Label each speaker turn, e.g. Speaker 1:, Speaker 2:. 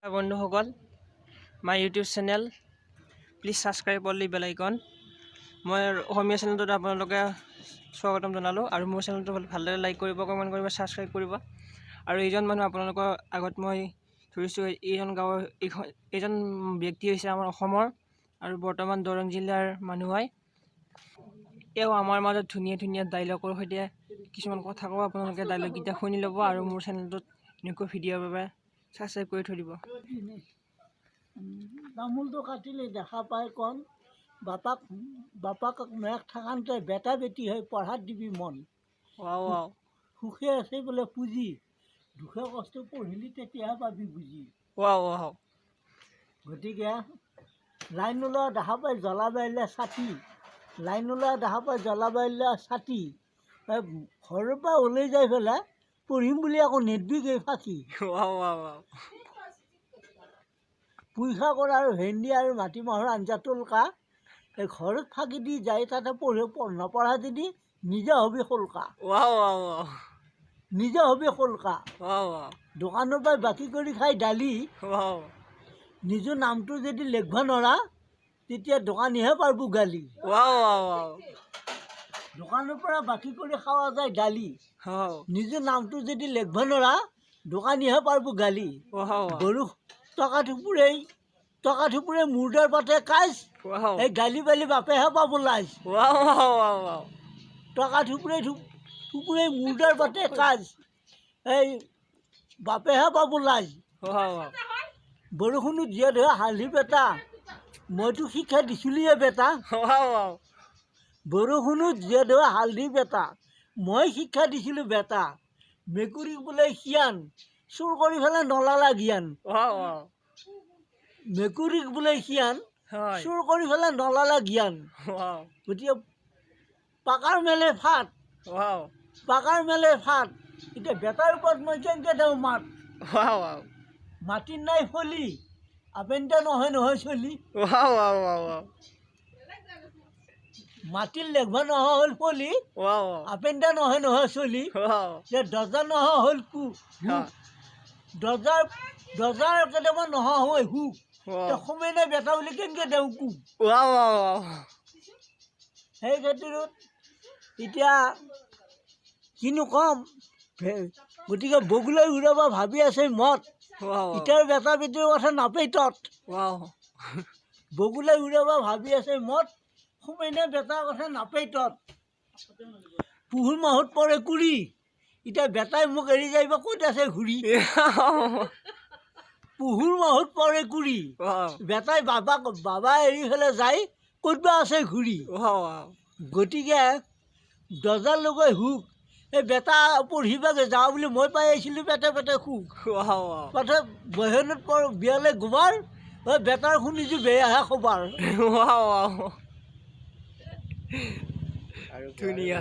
Speaker 1: বন্ধুসকল, my YouTube channel, please subscribe all the bell icon. মই অসমীয়া চেনেলটোত আপোনালোকে স্বাগতম জনালোঁ আৰু মোৰ চেনেলটো ভালদৰে লাইক কৰিব, কমেণ্ট কৰিব, ছাবস্ক্ৰাইব কৰিব। আৰু এইজন মানুহ আপোনালোকৰ আগত মই ধৰিছোঁ, এইজন গাঁৱৰ, এইখন এইজন ব্যক্তি হৈছে আমাৰ অসমৰ আৰু বৰ্তমান দৰং জিলাৰ মানুহ হয়। তেওঁ আমাৰ মাজত ধুনীয়া ধুনীয়া ডাইলগৰ সৈতে কিছুমান কথা ক'ব। আপোনালোকে ডাইলগকেইটা শুনি ল'ব আৰু মোৰ চেনেলটোত এনেকুৱা ভিডিঅ'ৰ বাবে ছাবস্ক্ৰাইব কৰি থৈ দিব।
Speaker 2: তামোলটো কাটিলে দেখা পায় কণ, বাপাক বাপাক মেঘ থাকান্তে বেটা বেটি হৈ পঢ়াত দিবি মন।
Speaker 1: Wow wow.
Speaker 2: সুখে আছে বোলে পুঁজি, দুখে কষ্ট পঢ়িলি তেতিয়াহে পাবি বুজি।
Speaker 1: Wow wow.
Speaker 2: গতিকে লাইন ওলোৱা দেখা পাই জ্বলা বাৰিলে ছাতি, লাইন ওলোৱা দেখা পাই জ্বলা বাৰিলে ছাতি, এই ঘৰৰ পৰা ওলাই যাই পেলাই পঢ়িম বুলি আকৌ নেদবি গৈ ফাঁকি।
Speaker 1: Wow wow wow.
Speaker 2: পুঁই শাকৰ আৰু ভেন্দি আৰু মাটিমাহৰ আঞ্জা তোলকা, এই ঘৰত ফাঁকি দি যায় তাতে পঢ়ি নপঢ়া যদি নিজে হবি শোলকা।
Speaker 1: Wow wow wow.
Speaker 2: নিজে হবি শোলকা।
Speaker 1: Wow wow.
Speaker 2: দোকানৰ পৰা বাকী কৰি খাই দালি,
Speaker 1: ৱাও।
Speaker 2: নিজৰ নামটো যদি লিখিব নোৱাৰা তেতিয়া দোকানীহে পাৰিব গালি।
Speaker 1: Wow wow wow.
Speaker 2: দোকানৰ পৰা বাকী কৰি খোৱা যায় দালি,
Speaker 1: ৱাও।
Speaker 2: নিজৰ নামটো যদি লিখিব নোৱাৰা দোকানীহে পাৰিব গালি।
Speaker 1: ৱাও।
Speaker 2: গৰু টকা থুপুৰে মুৰ্দাৰ পাতে কাজ,
Speaker 1: ৱাও।
Speaker 2: এই গালি পালি বাপেহে পাব লাজ।
Speaker 1: Wow wow wow wow.
Speaker 2: টকা থুপুৰে থুপুৰে মুৰ্দাৰ পাতে কাজ, এই বাপেহে পাব লাজ।
Speaker 1: Wow wow.
Speaker 2: বৰষুণত জীয়া ধৰা হালধি বেটা, মইতো শিক্ষা দিছিলোঁৱে বেটা।
Speaker 1: Wow wow.
Speaker 2: বৰষুণত জীয়া ধৰা হালধি বেটা, মই শিক্ষা দিছিলোঁ বেটা। মেকুৰীক বোলে শিয়ান, চুৰ কৰি পেলাই নলালা জ্ঞান।
Speaker 1: Wow wow.
Speaker 2: মেকুৰীক বোলে শিয়ান, চুৰ কৰি পেলাই নলালা জ্ঞান। গতিকে পাকাৰ মেলে ফাট, পাকাৰ মেলে ফাট, এতিয়া বেটাৰ ওপৰত মই কেনেকৈ দিওঁ মাত?
Speaker 1: Wow wow.
Speaker 2: মাটিত নাই ফলি, আপেনটা নহয় নহয় চলি।
Speaker 1: Wow wow wow wow.
Speaker 2: মাটিৰ লেখবা নহা হ'ল ফলি,
Speaker 1: ৱাও ৱাও।
Speaker 2: আপেনটা নহয় নহয় চলি। যে দৰ্জা নহা হ'ল কু, দৰ্জাৰ কেইটামান নহা হয় হুক, সোমে নাই বেটা বুলি কেনেকৈ দিওঁ কু?
Speaker 1: Wow wow wow.
Speaker 2: সেই ক্ষেত্ৰত এতিয়া কিনো ক'ম? গতিকে বগলাই উৰাব ভাবি আছে মত, ইটাৰ বেটা বেটিৰ কথা নাপেই তত। বগলাই উৰাব ভাবি আছে মত, সোমেনে বেটাৰ কথা নাপেই তত। পুহুৰ মাহত পৰে 20, এতিয়া বেটাই মোক এৰি যাইব ক'ত আছে ঘূৰি? পুহুৰ মাহত পৰে 20, বেটাই বাবাক বাবা এৰি পেলাই যায় ক'ত বা আছে ঘূৰি? গতিকে দৰ্জাৰ লগাই হুক, এই বেটা পঢ়িবাগে যাওঁ বুলি মই পাই আহিছিলোঁ পেটে পেটে সুখ। পাছত বহেনত পৰ বিয়ালৈ গোবাৰ, ঐ বেটাৰ শুনিছোঁ বেয়াহে খবৰ।
Speaker 1: ৱাও ৱাও, ধুনীয়া।